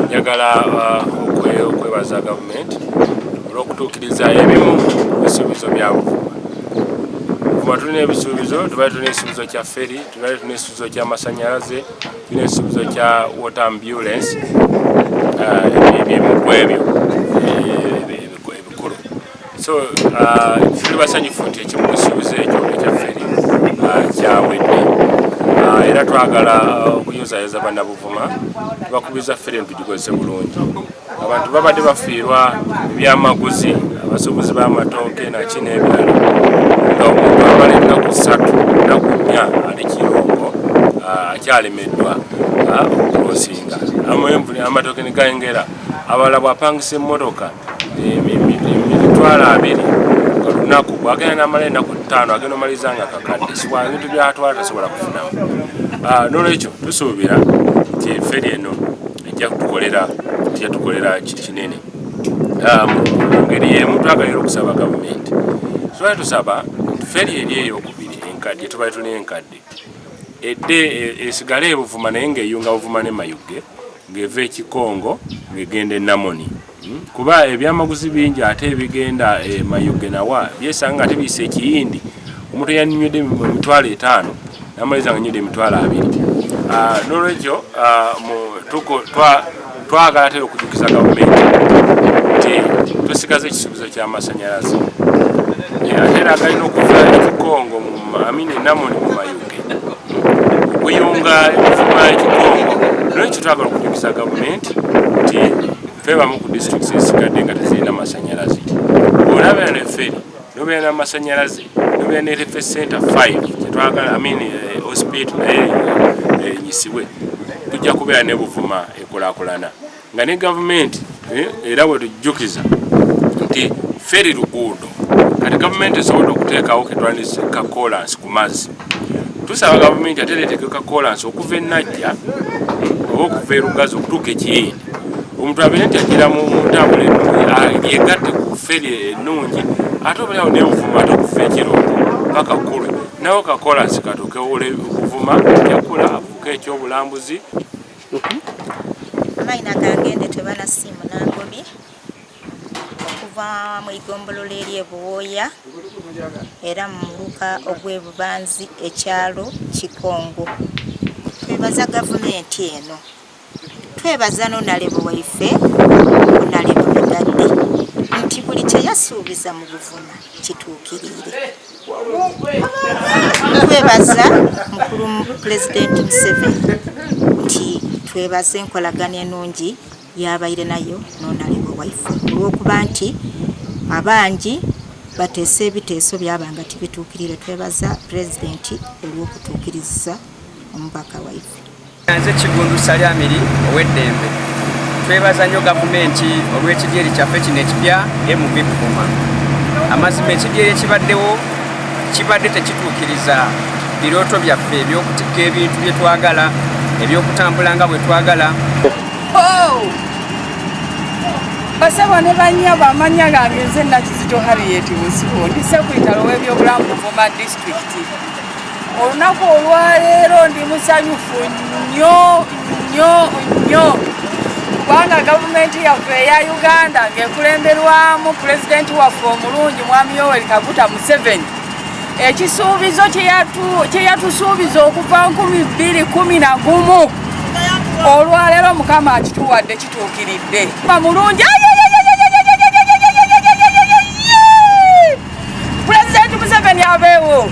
Njagala okwebaza gavumenti olw'okutuukiriza ebimu ku bisuubizo bya Buvuma. Buvuma tulina ebisuubizo, tubadde tulina ekisuubizo kya ferry, tubadde tulina ekisuubizo ky'amasannyalaze, tulina ekisuubizo kya water ambulance, ebimu ku ebyo ebikulu. So tuli basanyufu nti ekimu ku kisuubizo ekyo ekya ferry kyawedde. Era twagala okuyozayoza bannabuvuma, tubakubiriza ferry eno tugikozese bulungi. Abantu babadde bafiirwa ebyamaguzi, abasuubuzi b'amatooke naki n'ebirala, nga omuntu amala ennaku 3, ennaku 4 ali Kirongo akyalemeddwa okucrossinga, amatooke ne gayengera. Abalala bw'apangisa emmotoka 200,000 nga lunaku, bwagenda n'amala ennaku 5, agenda omaliza nga kakadde sibwa ebintu byatwala tasobola kufunamu. Nolwekyo tusuubira nti ferry eno ejja kutukolera, tujja tukolera kinene. Mu ngeri y'emu twagala era okusaba gavumenti, tubale tusaba nti ferry eri eyokubiri enkadde, tubale tulina enkadde edde esigale ebuvuma, naye ng'eyunga Buvuma ne Mayuge, ng'eva Ekikongo ng'egenda e Namoni, kuba ebyamaguzi bingi ate ebigenda e Mayuge nawa byesanga nga tebiyisa Ekiyindi. Omuntu eyanywedde 500,000 namaliza nga nywedde 20,000. Nolwekyo twagala ate okujukiza gavumenti nti tusigaze ekisuubizo ky'amasanyalaze, ate era agalina okuva Ekikongo amini Namoni mu Mayuge okuyunga Ebuvuma Ekikongo. Nolwekyo twagala okujukiza gavumenti nti ffe bamu ku disitulikiti ezisigadde nga tezirina masanyalaze. Bw'onabeera ne ferry, nobeera n'amasanyalaze, nobeera ne health center 5 kyetwagala, I mean, hospital naye enyisibwe, tujja kubeera ne Buvuma ekulaakulana nga ne gavumenti era bwe tujjukiza nti ferry luguudo. Kati gavumenti esobodde okuteekawo ketwandise kakolansi ku mazzi. Tusaba gavumenti ate ereeteke kakolansi okuva enajja oba okuva erugazi okutuuka Ekiyindi, omuntu abeere nti agira mu ntambula ennungi, yegatte ku ferry ennungi, ate obalyawo nebuvuma, ate okuva Ekirongo paka Kkulwe nawo kakolansi katuuke Buvuma jakula afuuke ekyobulambuzi. Amayina gange ndetebana Simu Nangobi, okuva mu igombolola eri Ebuwooya, era mu muluka ogw'Ebubanzi, ekyalo Kikongo. Twebaza gavumenti eno, twebaza n'onalebo waife Onalebo Migadde nti buli kye yasuubiza mu Buvuma kituukiriire. Twebaza mukulu Pulezidenti Museveni nti twebaza enkolagana ennungi yabaire nayo n'onalebo waife, olw'okuba nti abangi bateesa ebiteeso byaba nga tibituukirire. Twebaza pulezidenti olw'okutuukiriza omubaka waife. Nze Kigundu Salyamiri ow'eddembe. Twebaza nnyo gavumenti olw'ekidyeri kyaffe kino ekipya MV Buvuma. Amazima ekidyeri ekibaddewo kibadde tekituukiriza birooto byaffe ebyokutikka ebintu bye twagala, ebyokutambula nga bwe twagala. Basebo ne bannyabo, amannya gange nze Nakizito Harriet Musibo, ndi secretary w'ebyobulamu Buvuma disitulikiti. Olunaku olwaleero ndi musanyufu nnyo nnyo nnyo, kubanga gavumenti yaffe eya Uganda ng'ekulemberwamu pulezidenti waffe omulungi Mwami Yoweri Kaguta Museveni, ekisuubizo kye yatusuubiza okuva 2011, olwaleero Mukama akituwadde, kituukiridde. Mulungi Pulezidenti Museveni abeewo.